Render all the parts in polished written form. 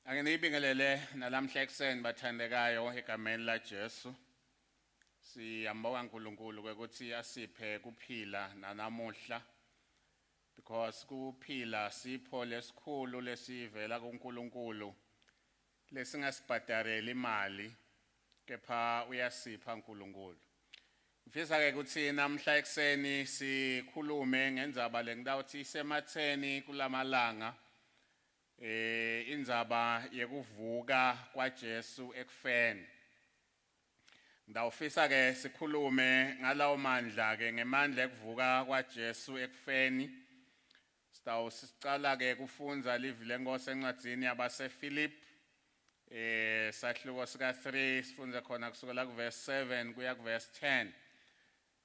Ake niyibingelele nalamhla ekuseni bathandekayo egameni laJesu. Siyambonga uNkulunkulu ukuthi asiphe kuphila nanamuhla because kuphila sipho lesikhulu lesivela kuNkulunkulu lesingasibhadareli imali kepha uyasipha uNkulunkulu. Ngifisa ke ukuthi namhla ekuseni sikhulume ngendzaba lengitawuthi isematheni kulamalanga eh indzaba yekuvuka kwaJesu ekufeni. Ngitawufisa ke sikhulume ngalawo mandla ke ngemandla ekuvuka kwaJesu ekufeni. Sitawusicala ke kufundza livi lenkosi encwadzini yabaseFilipi eh sahluko sika 3 sifundze khona kusukela kuverse 7 kuya kuverse 10.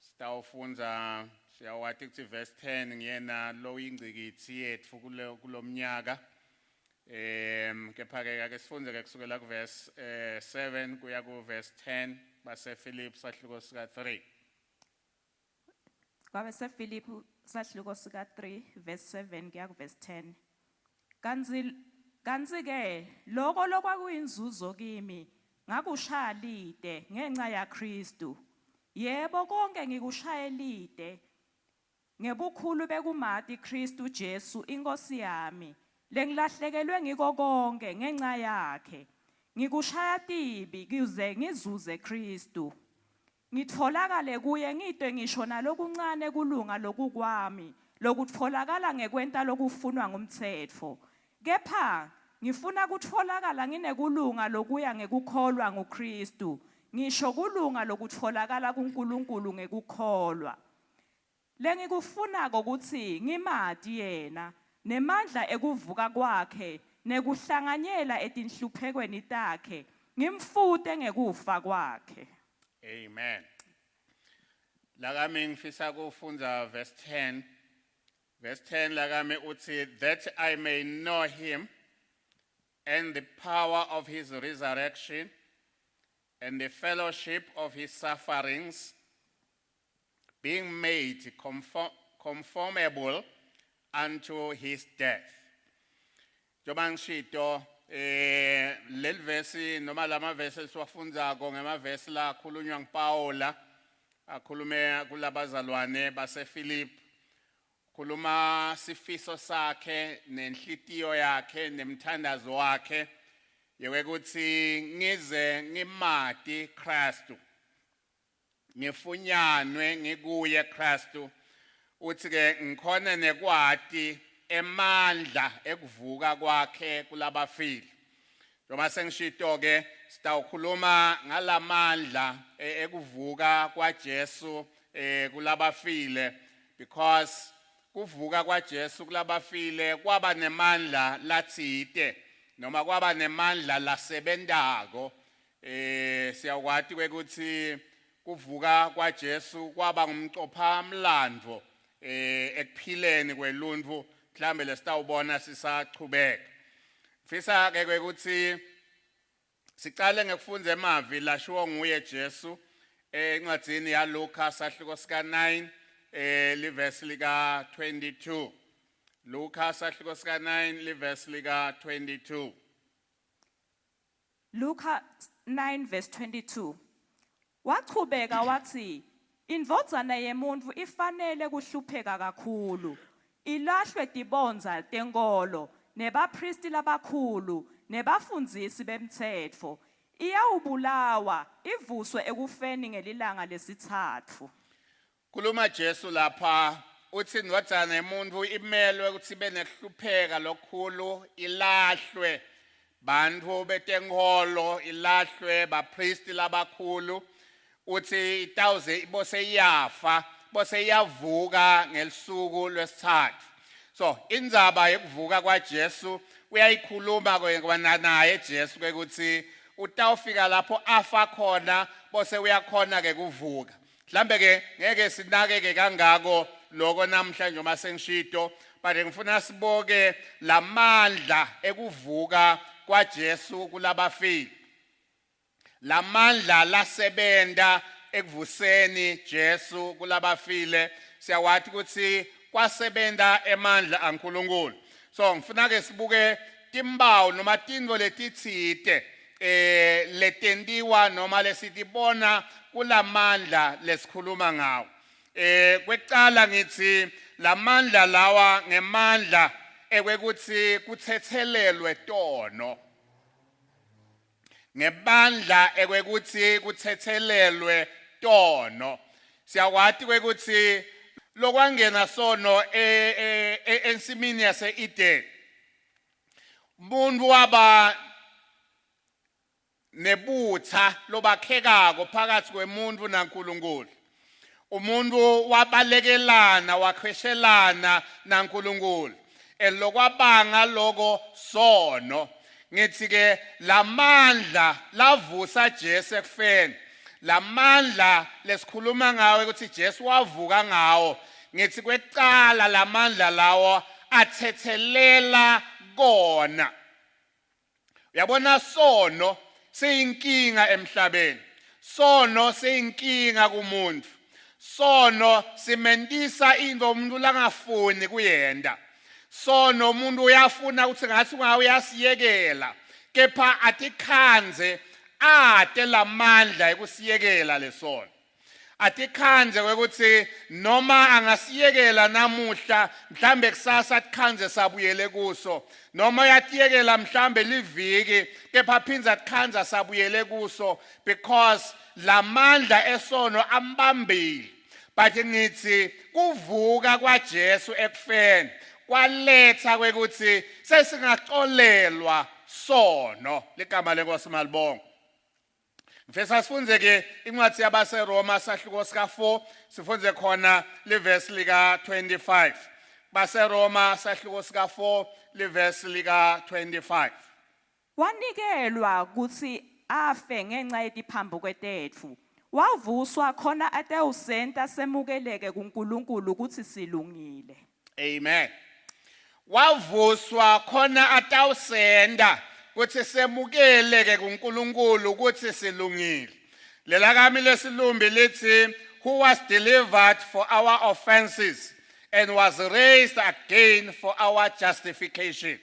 Sitawufundza siyawati ukuthi verse 10 ngiyena lo ingcikitsi yetfu kulomnyaka. Kepha ke ake sifundze ke kusukela kuverse 7 kuya kuverse 10 baseFilipi sahluko sika 3. KwabaseFilipi sahluko sika 3 verse 7 kuya kuverse 10. Kantsi kantsi ke lokho lokwakuyinzuzo kimi ngakushaya lide ngenxa yaKristu. Yebo konke ngikushaye lide ngebukhulu bekumati Kristu Jesu inkosi yami lengilahlekelwe ngiko konke ngenxa yakhe. Ngikushaya tibi kuze ngizuze Kristu. Ngitfolakale kuye ngite ngisho nalokuncane kulunga lokukwami lokutfolakala ngekwenta lokufunwa ngumtsetfo. Kepha ngifuna kutfolakala nginekulunga lokuya ngekukholwa nguKristu, ngisho kulunga lokutfolakala kuNkulunkulu ngekukholwa. Lengikufunako kutsi ngimati yena, nemandla ekuvuka kwakhe, nekuhlanganyela etinhluphekweni takhe, ngimfute ngekufa kwakhe. Amen. Lakami ngifisa kufundza verse 10. Verse 10 lakami uthi that I may know him and the power of his resurrection and the fellowship of his sufferings, being made conformable unto his death. Njengoba ngishito leli verse noma lama verse esiwafundzako ngemavesi la akhulunywa nguPaula akhulume kulabazalwane baseFilipi, khuluma sifiso sakhe nenhlitiyo yakhe nemthandazo wakhe yekuthi ngize ngimati Kristu, ngifunyanwe ngikuye Kristu, uthi ke ngikhona nekwati emandla ekuvuka kwakhe kulabafile. Njengoba sengishito ke sitawukhuluma ngalamandla ekuvuka kwaJesu kulabafile because kuvuka kwaJesu kulabafile kwaba nemandla latsite noma kwaba nemandla lasebentako. Siyakwati kwekuthi kuvuka kwaJesu kwaba ngumcophamlandvo ekuphileni kweluntfu mhlambe lesitawubona sisachubeka. Ngifisa ke kwekuthi sicale ngekufundza emavi lashiwo nguye Jesu encwadzini yaLuka sahluko sika 9 livesi lika 22. Luka sahluko sika 9 livesi lika 22. Luka 9 verse 22. Wachubeka wathi indvodzana yemuntfu ifanele kuhlupheka kakhulu, ilahlwe tibondza tenkolo nebaphristi labakhulu nebafundzisi bemtsetfo, iyawubulawa ivuswe ekufeni ngelilanga lesitsatfu. Khuluma Jesu lapha uthi indvodzana yemuntfu imelwe ukuthi ibe nekuhlupheka lokukhulu, ilahlwe bantfu betenkholo, ilahlwe baphristi labakhulu, uthi itawuze ibose iyafa, bose iyavuka ngelisuku lwesitsatfu. So indzaba yekuvuka kwaJesu uyayikhuluma kwana naye Jesu ukuthi utawufika lapho afa khona bose uyakhona ke kuvuka. Mhlambe ke ngeke sinakeke kangako lokho namhlanje uma sengishito, but ngifuna siboke lamandla ekuvuka kwaJesu kulabafile. Lamandla lasebenta ekuvuseni Jesu kulabafile, siyawathi ukuthi kwasebenta emandla aNkulunkulu. So ngifuna ke sibuke timbawu noma tintfo letitsite eh letentiwa noma lesitibona kulamandla lesikhuluma ngawo. Kwekucala ngitsi lamandla lawa ngemandla ekwekutsi kutsetselelwe tono. Ngebandla ekwekutsi kutsetselelwe tono. Siyakwati kwekutsi lokwangena sono e, e, e, ensimini yase-Eden. Umuntu waba nebutha lobakhekako phakathi kwemuntu naNkulunkulu. Umuntu wabalekelana wakhweshelana naNkulunkulu. Elokwabanga loko sono. Ngithi ke lamandla lavusa Jesu ekufeni. Lamandla lesikhuluma ngawo ukuthi Jesu wavuka ngawo. Ngithi kwekucala lamandla lawo athethelela kona. Uyabona sono siyinkinga emhlabeni. Sono siyinkinga kumuntu. Sono simentisa into umuntu langafuni kuyenda. Sono umuntu uyafuna ukuthi ngathi ungawe uyasiyekela kepha atikhandze ate lamandla ekusiyekela lesono. Atikhandze kwekutsi noma angasiyekela namuhla mhlambe kusasa atikhandze sabuyele kuso noma uyatiyekela mhlambe liviki kepha phindze atikhandza sabuyele kuso because lamandla esono ambambile. But ngithi kuvuka kwaJesu ekufeni kwaletha kwekutsi sesingaxolelwa sono. Ligama lenkosi malibongo. Ngifisa sifunze ke incwadi yabaseRoma sahluko sika 4 sifunze khona livesi lika 25. BaseRoma sahluko sika 4 livesi lika 25. Wanikelwa kutsi afe ngenca yetiphambuko tetfu. Wavuswa khona atewusenta semukeleke kuNkulunkulu kutsi silungile. Amen. Wavuswa khona atawusenda kutsi semukeleke kuNkulunkulu kutsi silungile. Lela kami lesilumbi lithi who was delivered for our offenses and was raised again for our justification.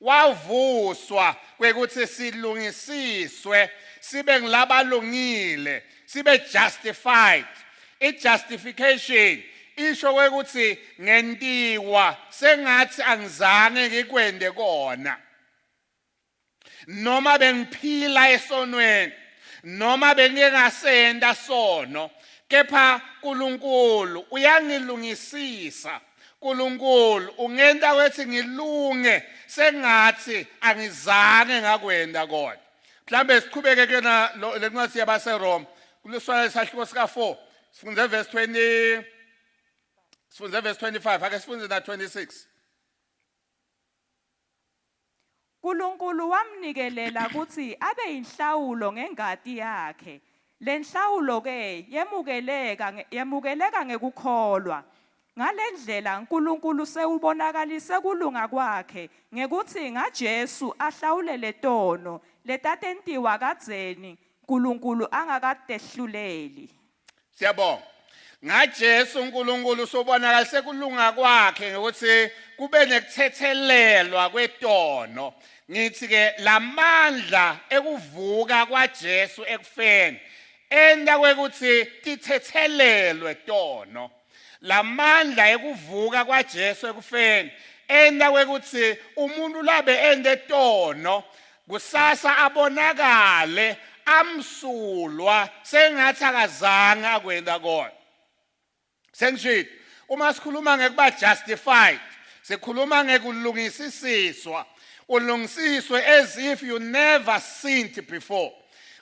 Wavuswa kwekutsi silungisiswe sibe ngilabalungile sibe justified. I-justification isho kwekutsi ngentiwa sengathi angizange ngikwende kona. Noma bengiphila esonweni noma bengingasenda sono kepha uNkulunkulu uyangilungisisa. uNkulunkulu ungenta kwethi ngilunge sengathi angizange ngakwenda kona. Mhlambe siqhubeke ke na lencwadi yabaseRoma kuleswana isahluko sika 4 sifunze verse 20 sifunze verse 25 ake sifunze na 26. Nkulunkulu wamnikelela kutsi abe yinhlawulo ngengati yakhe. Lenhlawulo ke yemukeleka yemukeleka ngekukholwa. Ngalendlela uNkulunkulu sewubonakalise kulunga kwakhe ngekutsi ngaJesu ahlawulele tono letatentiwa kadzeni uNkulunkulu angakatehluleli. Siyabonga. NgaJesu uNkulunkulu usobonakalise kulunga kwakhe ngokuthi kube nekuthethelelwa kwetono. Ngithi ke lamandla ekuvuka kwaJesu ekufeni enta kwekuthi tithethelelwe tono. Lamandla ekuvuka kwaJesu ekufeni enta kwekuthi umuntu labe ente tono kusasa abonakale amsulwa sengathi akazange akwenta kona. Sengishilo uma sikhuluma ngekuba justified sikhuluma ngekulungisisiswa ulungisiswe as if you never sinned before.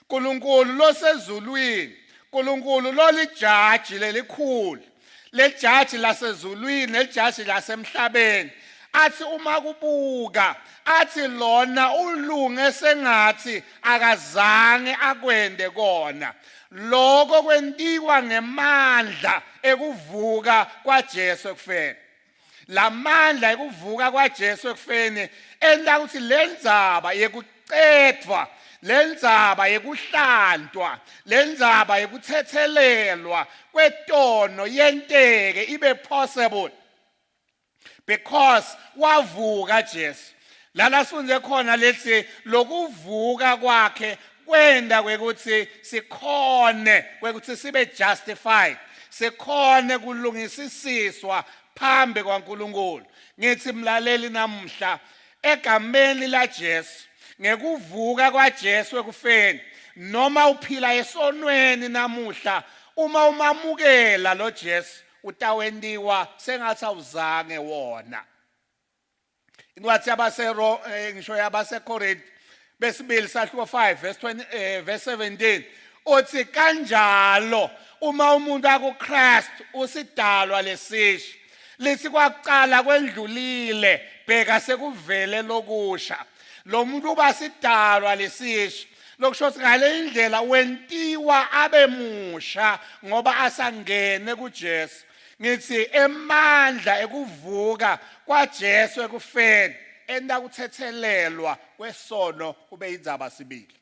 uNkulunkulu losezulwini, uNkulunkulu lolijaji lelikhulu, lejaji lasezulwini nelijaji lasemhlabeni athi uma kubuka athi lona ulunge sengathi akazange akwende kona. Lokho kwentiwa ngemandla ekuvuka kwaJesu ekufeni. Lamandla ekuvuka kwaJesu ekufeni enta ukuthi lendzaba yekucedvwa, lendzaba yekuhlantwa, lendzaba yekuthethelelwa kwetono yenteke ibe possible because wavuka Jesu. Lala sifundze khona lethi lokuvuka kwakhe kwenda kwekuthi sikhone kwekuthi sibe justified, sikhone kulungisisiswa phambi kwaNkulunkulu. Ngithi mlaleli namuhla egameni laJesu, ngekuvuka kwaJesu ekufeni, noma uphila esonweni namuhla, uma umamukela lo Jesu utawentiwa sengathi awuzange wona. Incwadi yabasero ngisho yabaseKorinte besibili sahluko 5 verse 20 verse 17 uthi kanjalo uma umuntu akuChrist usidalwa lesisha lithi kwakuqala kwendlulile bheka sekuvele lokusha lo muntu uba sidalwa lesisha lokusho ukuthi ngale indlela wentiwa abe musha ngoba asangene kuJesu. Ngithi emandla ekuvuka kwaJesu ekufeni enta kuthethelelwa kwesono kube indzaba sibili.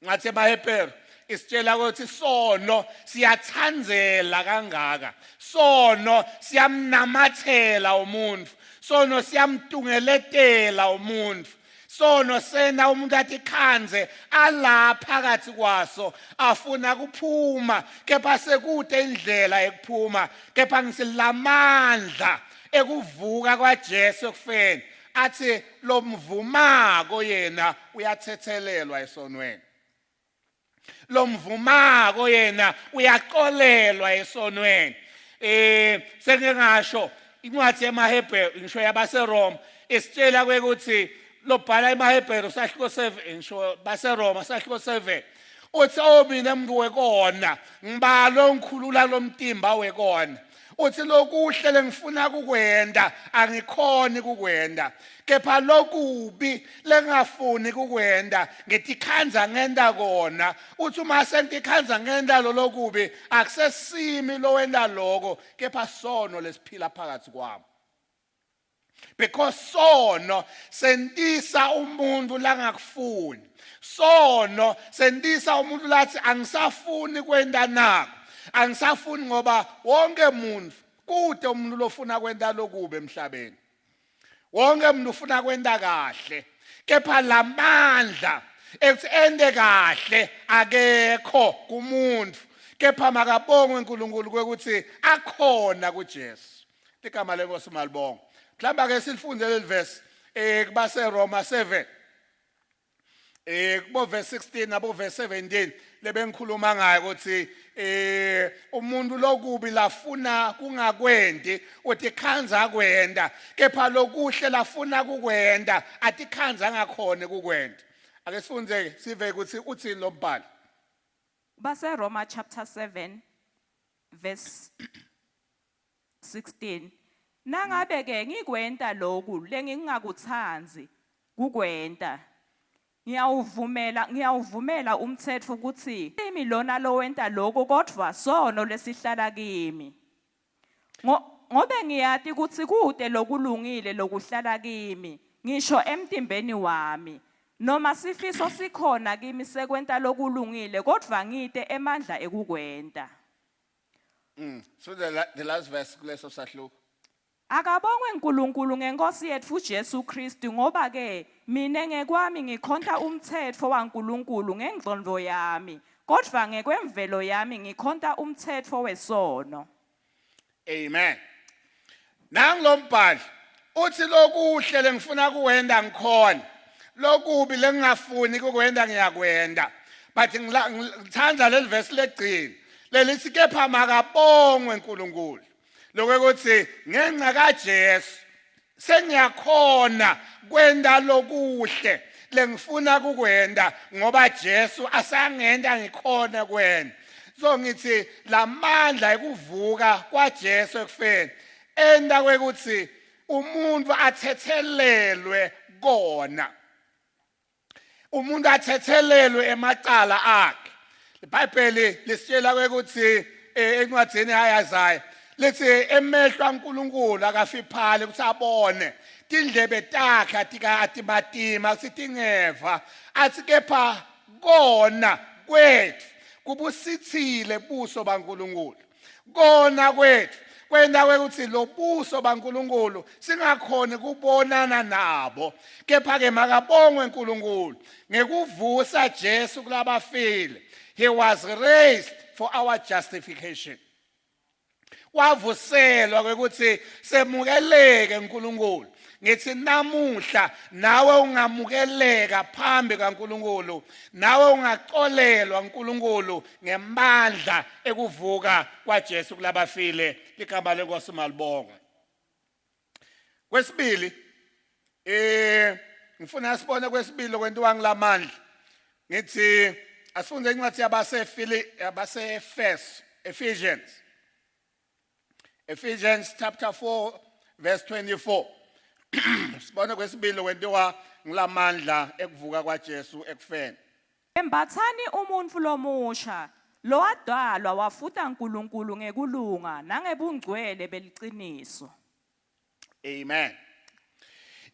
Ngathi emaHebheru isitshela ukuthi sono siyathandzela kangaka, sono siyamnamathela umuntu, sono siyamtungeletela umuntu, sono sena umuntu athi khanze ala phakathi kwaso afuna kuphuma kepha sekude indlela ekuphuma. Kepha ngisilamandla ekuvuka kwaJesu ekufeni athi lomvumako yena uyathethelelwa esonweni, lomvumako yena uyaxolelwa esonweni. Sengike ngasho incwadi yemaHebheru ngisho yabaseRoma isitshela kwekuthi lobhala emaHebheru sahluko 7 ngisho baseRoma sahluko 7 uthi oh mina muntu wekona ngibalo ngikhulula lomtimba wekona. Uthi lokuhle lengifuna kukwenda angikhoni kukwenda, kepha lokubi lengafuni kukwenda ngitikhandza ngenta kona. Uthi uma sentikhandza ngenta lolokubi akusesimi lowenta loko, kepha sono lesiphila phakathi kwami. Because sono sentisa umuntu langakufuni, sono sentisa umuntu lathi angisafuni kwenta nako, angisafuni, ngoba wonke umuntu kude umuntu lofuna kwenta lokubi emhlabeni, wonke umuntu ufuna kwenta kahle, kepha lamandla ekuthi ente kahle akekho kumuntu. Kepha makabongwe uNkulunkulu kwekuthi akhona kuJesu. Igama lenkosi malibongo. Mhlawumbe ake silifunde leli verse kubase Roma 7 kubo verse 16 nabo verse 17 lebengikhuluma ngayo ukuthi umuntu lokubi lafuna kungakwenti uthi khanza kwenda, kepha lokuhle lafuna kukwenda atikhanza ngakhona kukwenda. Ake sifunde sive ukuthi uthini lo mbhalo. BaseRoma chapter 7 verse 16. Nangabe ke ngikwenta loku lengingakutsandzi kukwenta, ngiyawuvumela umtsetfo kutsi kimi lona lowenta loku kodvwa sono lesihlala kimi. Ngobe ngiyati kutsi kute lokulungile lokuhlala kimi, ngisho emtimbeni wami. Noma sifiso sikhona kimi sekwenta lokulungile kodvwa ngite emandla ekukwenta. So the last verse kuleso sahluko. Akabongwe uNkulunkulu ngenkosi yetfu Jesu Kristu, ngoba ke mine ngekwami ngikhonta umtsetfo waNkulunkulu ngengqondo yami, kodvwa ngekwemvelo yami ngikhonta umtsetfo wesono. Amen. Nangilombhali uthi lokuhle lengifuna kuwenda ngikhona, lokubi lengingafuni kukwenda ngiyakwenda. But ngithanda leli verse legcina lelithi kepha makabongwe uNkulunkulu. Lokuthi ngenxa kaJesu sengiyakhona kwenda lokuhle lengifuna kukwenda ngoba Jesu asangenda ngikhona kwena. So ngithi lamandla ekuvuka kwaJesu ekufeni enta kwekuthi umuntu athethelelwe kona, umuntu athethelelwe emacala akhe. IBhayibheli lisitshela ukuthi encwadzini yaIsaya lithi emehlo aNkulunkulu akafiphali ukuthi abone, tindlebe takhe atimatima ukuthi tingeva, athi kepha kona kwethu kubusithile buso baNkulunkulu. Kona kwethu Kwenta kwekutsi lobuso baNkulunkulu singakhoni kubonana nabo. Kepha ke makabongwe uNkulunkulu ngekuvusa Jesu kulabafile. He was raised for our justification. Wavuselwa kwekutsi semukeleke uNkulunkulu. Ngithi namuhla nawe ungamukeleka phambi kaNkulunkulu, nawe ungaxolelwa uNkulunkulu ngemandla ekuvuka kwaJesu kulabafile. Ligama lenkosi malibongwe. Kwesibili ngifuna sibone kwesibili kwentiwa ngilamandla. Ngithi asifunde incwadi yabaseFili yabaseEfeso, Ephesians. Ephesians chapter 4 verse 24. Sibone kwesibili kwentiwa ngilamandla ekuvuka kwaJesu ekufeni. Embathani umuntfu lomusha lowadalwa wafuta uNkulunkulu ngekulunga nangebungcwele beliciniso. Amen.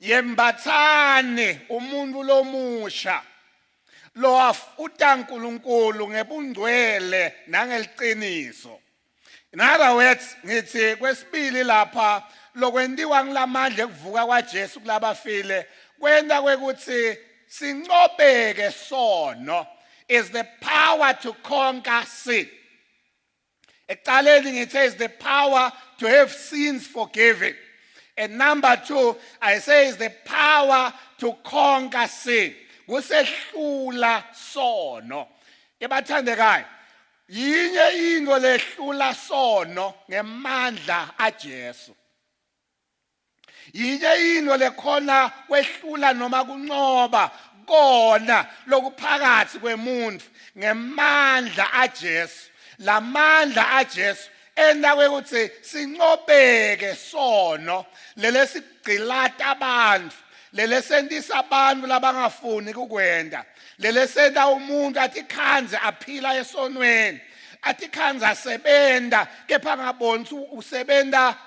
Yembathani umuntu lomusha lowafuta uNkulunkulu ngebungcwele nangeliciniso. In other words, ngithi kwesibili lapha lokwentiwa ngilamandla ekuvuka kwaJesu kulabafile kwenta kwekuthi sincobeke sono is the power to conquer sin. Ekuqaleni ngithe is the power to have sins forgiven. And number two, I say is the power to conquer sin. Kusehlula sono. Ebathandekayo, yinye into lehlula sono ngemandla aJesu. Yinye into lekhona kwehlula noma kuncoba kona lokuphakathi kwemuntu ngemandla aJesu. Lamandla aJesu enta kwekuthi sincobeke sono lelesigcilata abantu lelesentisa abantu labangafuni kukwenta lelesenta umuntu atikhandze aphila esonweni atikhandze asebenta kepha angaboni ukuthi usebenta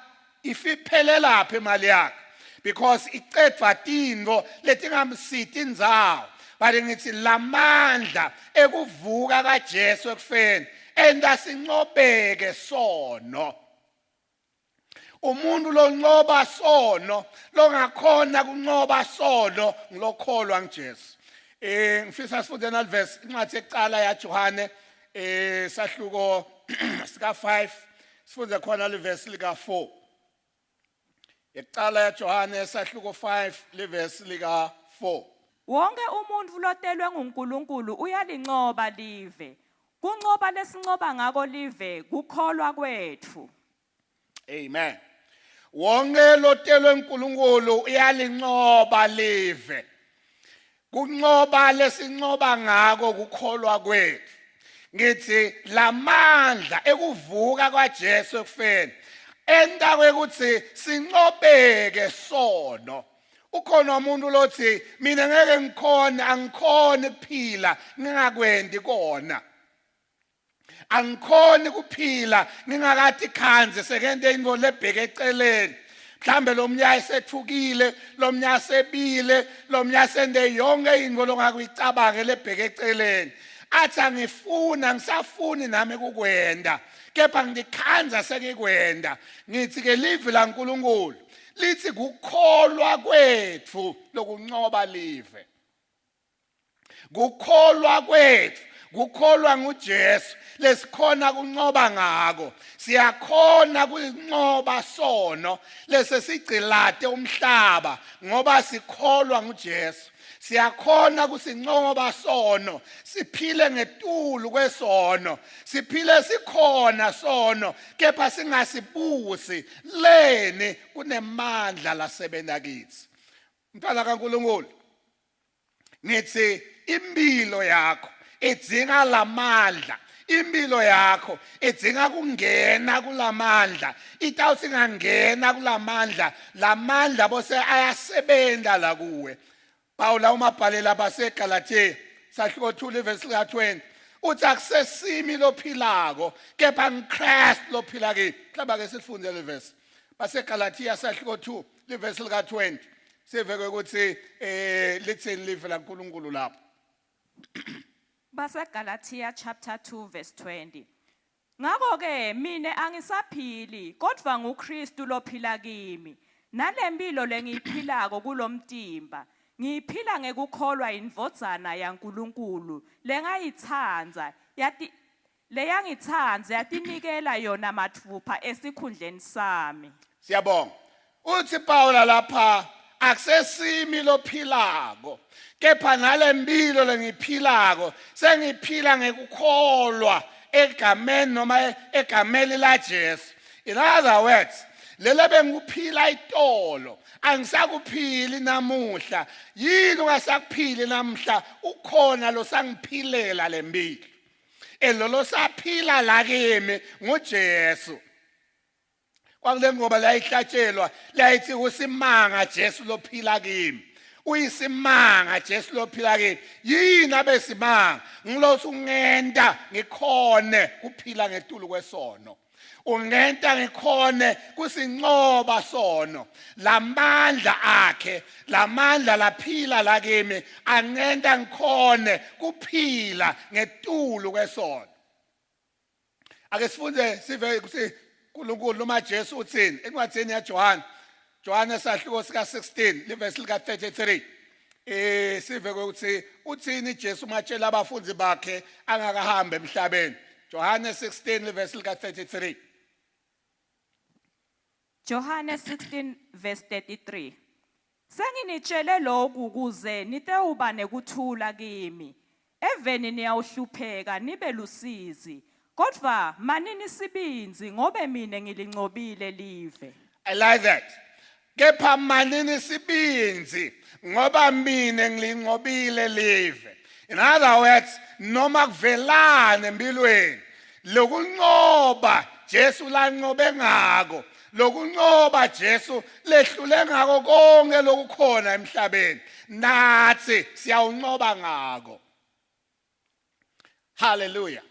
ifiphelelaphi imali yakhe because icedvwa tintfo letingamsiti indzawo but ngithi lamandla ekuvuka kaJesu ekufeni enta sincobeke sono. Umuntu loncoba sono longakhona kuncoba sono ngilokholwa nguJesu. Ngifisa sifunde nalverse incwadi yekuqala yaJohane sahluko sika 5 sifunde khona liverse lika 4. Yekuqala yaJohane sahluko 5 liverse lika 4. Wonke umuntu lotelwe nguNkulunkulu uyalincoba live. Kuncoba lesincoba ngako live kukholwa kwetfu. Amen. Wonke lotelwe uNkulunkulu uyalincoba live. Kuncoba lesincoba ngako kukholwa kwetfu. Ngithi lamandla ekuvuka kwaJesu ekufeni enta kwekuthi sincobeke sono. Ukhona umuntu lothi mina ngeke ngikhone angikhoni kuphila ngingakwendi kona. Angikhoni kuphila ngingakathi khanze sekente into lebheke eceleni. Mhlambe lo mnyaka esethukile, lo mnyaka sebile, lo mnyaka sende yonke into longakuyicabange lebheke eceleni. Athi angifuni, angisafuni nami kukwenda. Kepha ngikhanza sengikwenda. Ngithi ke livi laNkulunkulu lithi kukholwa kwethu lokuncoba live. Kukholwa kwethu, kukholwa nguJesu lesikhona kuncoba ngako. Siyakhona kuncoba sono lesesigcilate umhlaba ngoba sikholwa nguJesu. Siyakhona kusincoba sono, siphile ngetulu kwesono, siphile sikhona sono kepha singasibusi leni kunemandla lasebenta kithi. Mntwana kaNkulunkulu, ngithi impilo yakho idzinga lamandla, impilo yakho idzinga kungena kulamandla. Itawuthi ingangena kulamandla, lamandla bose ayasebenza la kuwe. Pawula umabhalela baseGalathiya sahluko 2 verse lika 20 uthi akusesimi lophilako kepha ngiChrist lophila kimi. Mhlawumbe ke sifunde le verse baseGalathiya sahluko 2 livesi lika 20 siveke ukuthi lithini live laNkulunkulu lapho. BaseGalathiya chapter 2 verse 20. Ngakho-ke mina angisaphili kodvwa nguKristu lophila kimi. Nalempilo lengiyiphilako kulomtimba ngiyiphila ngekukholwa indvodzana yaNkulunkulu lengayitsandza yati leyangitsandza yatinikela yona matfupha esikhundleni sami. Siyabonga. Uthi Paula lapha akusesimi lophilako kepha nalempilo lengiphilako sengiphila ngekukholwa egameni noma egameni laJesu. In other words, lele bengikuphila itolo angisakuphili namuhla. Yini ungasakuphili namuhla? Ukhona losangiphilela lempilo. Elolo saphila la kimi nguJesu. Kwakule ngoba layihlatshelwa layithi usimanga Jesu lophila kimi. Uyisimanga Jesu lophila kimi. Yini abesimanga? Ngilothi ungenta ngikhone kuphila ngetulu kwesono. Ungenta ngikhone kusincoba sono. Lamandla akhe, lamandla laphila la kimi angenta ngikhone kuphila ngetulu kwesono. Ake sifunde sive ukuthi uNkulunkulu noma Jesu uthini encwadini yaJohane. Johane sahluko sika 16 livesi lika 33. Eh sive ukuthi uthini Jesu matshela abafundi bakhe angakahambi emhlabeni. Johane 16 livesi lika 33. Johane 16 verse 33. Senginitshele lokhu ukuze nitewuba nekuthula kimi. Eveni niyawuhlupheka nibe lusizi, kodvwa manini sibindzi ngobe mine ngilincobile live. I like that. Kepha manini sibindzi ngoba mina ngilincobile live. In other words, noma kuvelana empilweni lokuncoba Jesu lancobe ngako lokuncoba Jesu lehlule ngako konke lokukhona emhlabeni nathi siyawuncoba ngako. Hallelujah.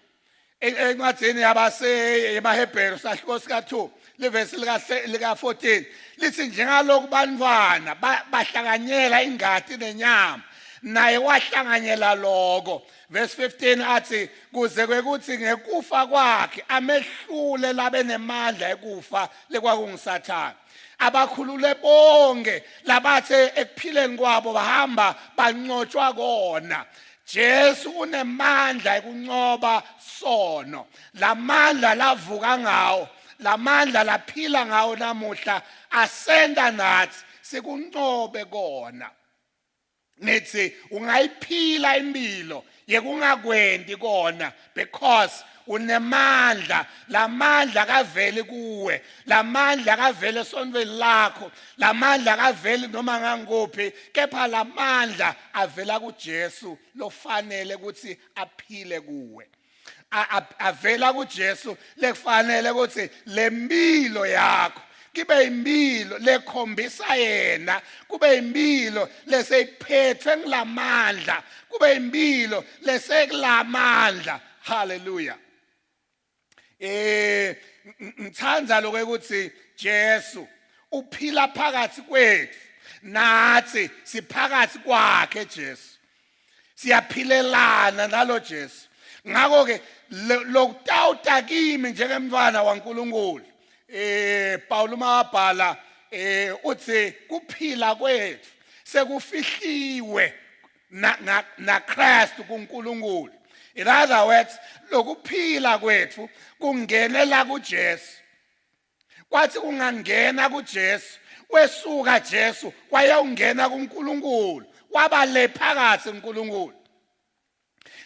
Encwadini yabase yemaHebheru sahluko sika 2 livesi lika lika 14 lithi njengaloku bantwana bahlanganyela ingati nenyama naye wahlanganyela loko. Verse 15 athi kuze kwekuthi ngekufa kwakhe amehlule labe nemandla ekufa lekwakunguSathane, abakhulule bonke labathe ekuphileni kwabo bahamba banqotshwa kona. Jesu unemandla ekuncoba sono. Lamandla lavuka ngawo, lamandla laphila ngawo namuhla asenda nathi sikuncobe kona. Ngithi ungayiphila impilo yekungakwenti kona because unemandla. Lamandla kaveli kuwe, lamandla kavele esontweni lakho, lamandla kaveli noma ngangikuphi, kepha lamandla avela kuJesu lofanele ukuthi aphile kuwe. Avela kuJesu lekufanele ukuthi lempilo yakho kibe impilo lekhombisa yena, kube impilo leseyiphethwe ngilamandla, kube impilo lesekulamandla. Hallelujah. Ngithanda lokho ukuthi Jesu uphila phakathi kwethu, nathi siphakathi kwakhe Jesu, siyaphilelana nalo Jesu. Ngakho ke lokutawuta kimi njengemntwana waNkulunkulu, Paul mabhala uthi kuphila kwethu sekufihliwe na na Christ kuNkulunkulu. In other words, lokuphila kwethu kungenela kuJesu. Kwathi kungangena kuJesu, wesuka Jesu wayewungena kuNkulunkulu, waba le phakathi uNkulunkulu.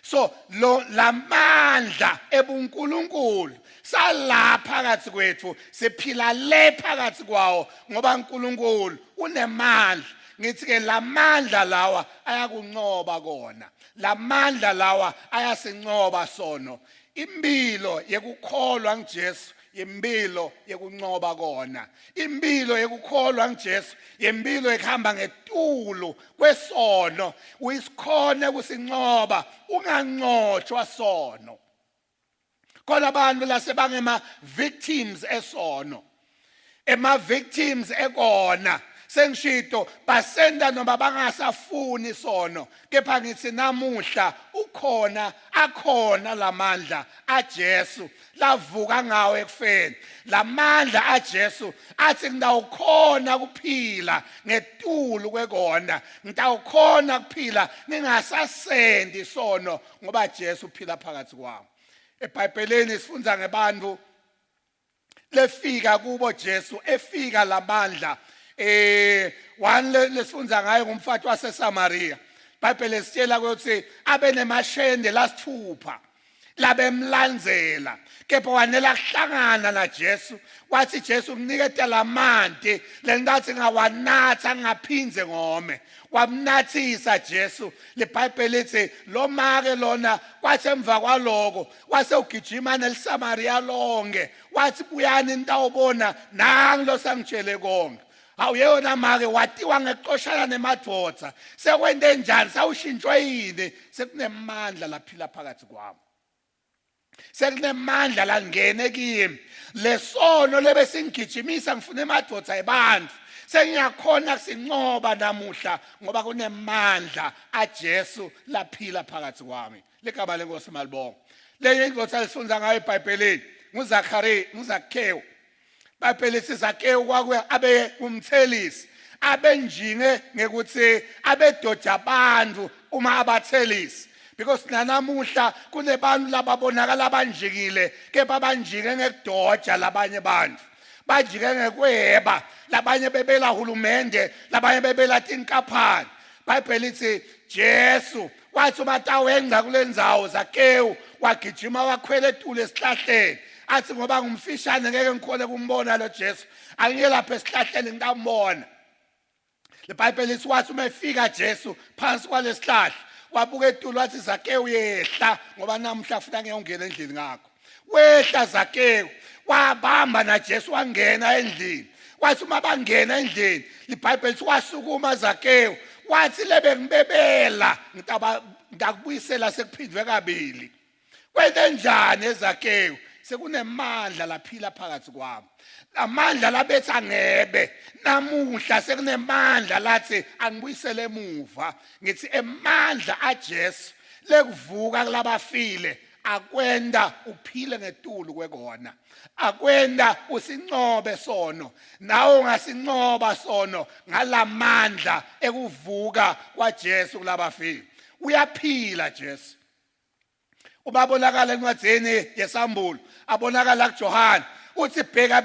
So lo lamandla ebuNkulunkulu sala phakathi kwethu, siphila le phakathi kwawo ngoba uNkulunkulu unemandla. Ngithi ke lamandla lawa ayakuncoba kona, lamandla lawa ayasincoba sono. Impilo yekukholwa nguJesu impilo yekuncoba kona, impilo yekukholwa nguJesu impilo ekuhamba ngetulu kwesono. Uyisikhona kusincoba, ungancotshwa sono. Khona abantu lasebangema victims esono, ema victims ekona. Sengishito basenda noma bangasafuni sono, kepha ngithi namuhla kukhona akhona lamandla aJesu lavuka ngawo ekufeni. Lamandla aJesu athi ngitawukhona kuphila ngetulu kwekona, ngitawukhona kuphila ngingasasendi sono ngoba Jesu uphila phakathi kwami. EBhayibhelini sifundza ngebantu lefika kubo Jesu efika lamandla eh one lesifundza ngayo ngumfati waseSamaria. iBhayibheli lesitshela ukuthi abe nemashende lasithupha labemlandzela kepha wanela kuhlangana naJesu wathi Jesu nginikete lamanti lengathi ngawanatha ngingaphindze ngome. Wamnathisa Jesu. LeBhayibheli lithi lo make lona kwathi emva kwaloko wase ugijima neliSamaria lonke wathi buyani nitawubona nangu losangitshele konke. Hawu yeyona make watiwa ngekucoshana nemadvodza sekwente njani sawushintshwe yini sekunemandla laphila phakathi kwami sekunemandla langene kimi lesono lebesingigijimisa ngifuna emadvodza ebantfu sengiyakhona kusincoba namuhla ngoba kunemandla aJesu laphila phakathi kwami. Ligama lenkosi malibonga. Lenye indvodza lesifundza ngayo eBhayibhelini nguZakhariya, nguZakhewu. Bhayibheli siZakewu kwakwe abe umthelisi abenjinge ngekuthi abedoja abantu uma abathelisi because nanamuhla kunebantu lababonakala abanjikile kepha banjike ngekudoja labanye abantu banjike ngekweba labanye bebela hulumende labanye bebela tinkampani. Bhayibheli lithi Jesu wathi uma tawengca kule ndzawo Zakewu wagijima wakhwela etulu esihlahleni athi ngoba ngumfishane ngeke ngikhone kumbona lo Jesu angiye lapha esihlahleni ngitambona. LeBhayibheli lithi wathi uma efika Jesu phansi kwalesihlahla wabuka etulu wathi Zakewu yehla ngoba namuhla afuna ngiyongena endlini ngakho. Wehla Zakewu wabamba naJesu wangena endlini. Wathi uma bangena endlini liBhayibheli lithi wasukuma Zakewu wathi lebe ngibebela ngitaba ngakubuyisela sekuphindwe kabili. Kwenze njani eZakewu? Sekunemandla laphila phakathi kwami. Amandla labetha ngebe namuhla sekunemandla lathi angibuyisele emuva. Ngithi emandla aJesu lekuvuka kulabafile akwenda uphile ngetulu kwekona, akwenda usincobe sono. Nawe ungasincoba sono ngalamandla ekuvuka kwaJesu kulabafile. Uyaphila Jesu. Ubabonakala encwadini yesambulo, abonakala kuJohane uthi bheka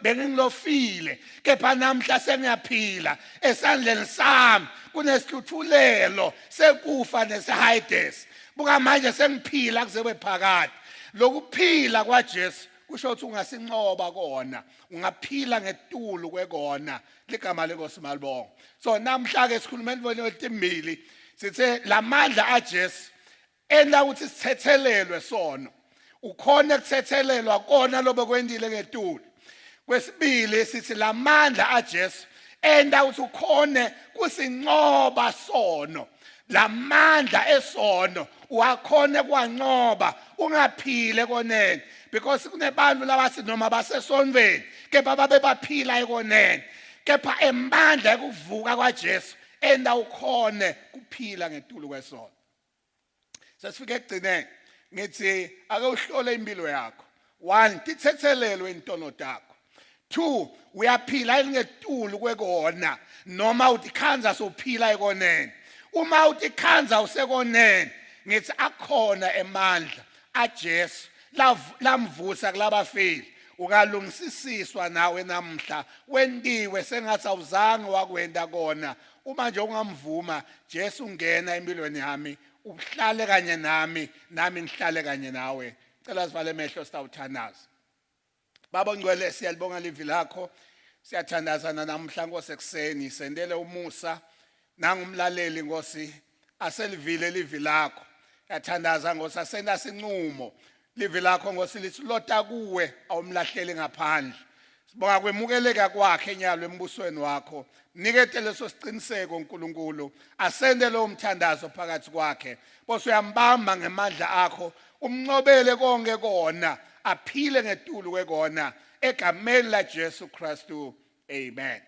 bengilofile kepha namhla sengiyaphila, esandleni sami kunesihluthulelo sekufa neseHades. Buka manje sengiphila kuze kube phakade. Lokuphila kwaJesu kusho ukuthi ungasincoba kona, ungaphila ngetulu kwekona. Ligama lenkosi malibonga. So namhla ke sikhuluma entweni etimbili, sithe lamandla aJesu enta ukuthi sithethelelwe sono, ukhona kuthethelelwa kona lobekwentile ngetulu. Kwesibili sithi lamandla aJesu enta ukuthi ukhone kusincoba sono. Lamandla esono wakhone kwancoba ungaphile konene because kunebantu labathi noma basesonweni kepha babe baphila ekonene, kepha emandla ekuvuka kwaJesu enta ukhone kuphila ngetulu kwesono. Sesifike ekugcineni ngithi ake uhlole impilo yakho. 1 tithethelelwe intono takho. 2 uyaphila elingetulu kwekona noma utikhandza sophila ekoneni. Uma utikhandza usekoneni ngithi akhona emandla aJesu lamvusa kulabafile. Ungalungisisiswa nawe namhla wentiwe sengathi awuzange wakwenda kona. Uma nje ungamvuma Jesu ungena empilweni yami uhlale kanye nami, nami ngihlale kanye nawe. Cela sivale emehlo sitawuthandaza. Baba ongcwele, siyalibonga livi lakho. Siyathandaza namhla Nkosi ekuseni, sendele umusa nangumlaleli Nkosi aselivile livi lakho. Yathandaza Nkosi asenda sinqumo. Livi lakho Nkosi lithi lota kuwe awumlahleli ngaphandle. Sibonga kwemukeleka kwakhe enyalo embusweni wakho. Nikete leso siqiniseko uNkulunkulu asende lowo mthandazo phakathi kwakhe. Bose uyambamba ngemandla akho umncobele konke kona aphile ngetulu kwekona egameni la Jesu Kristu. Amen.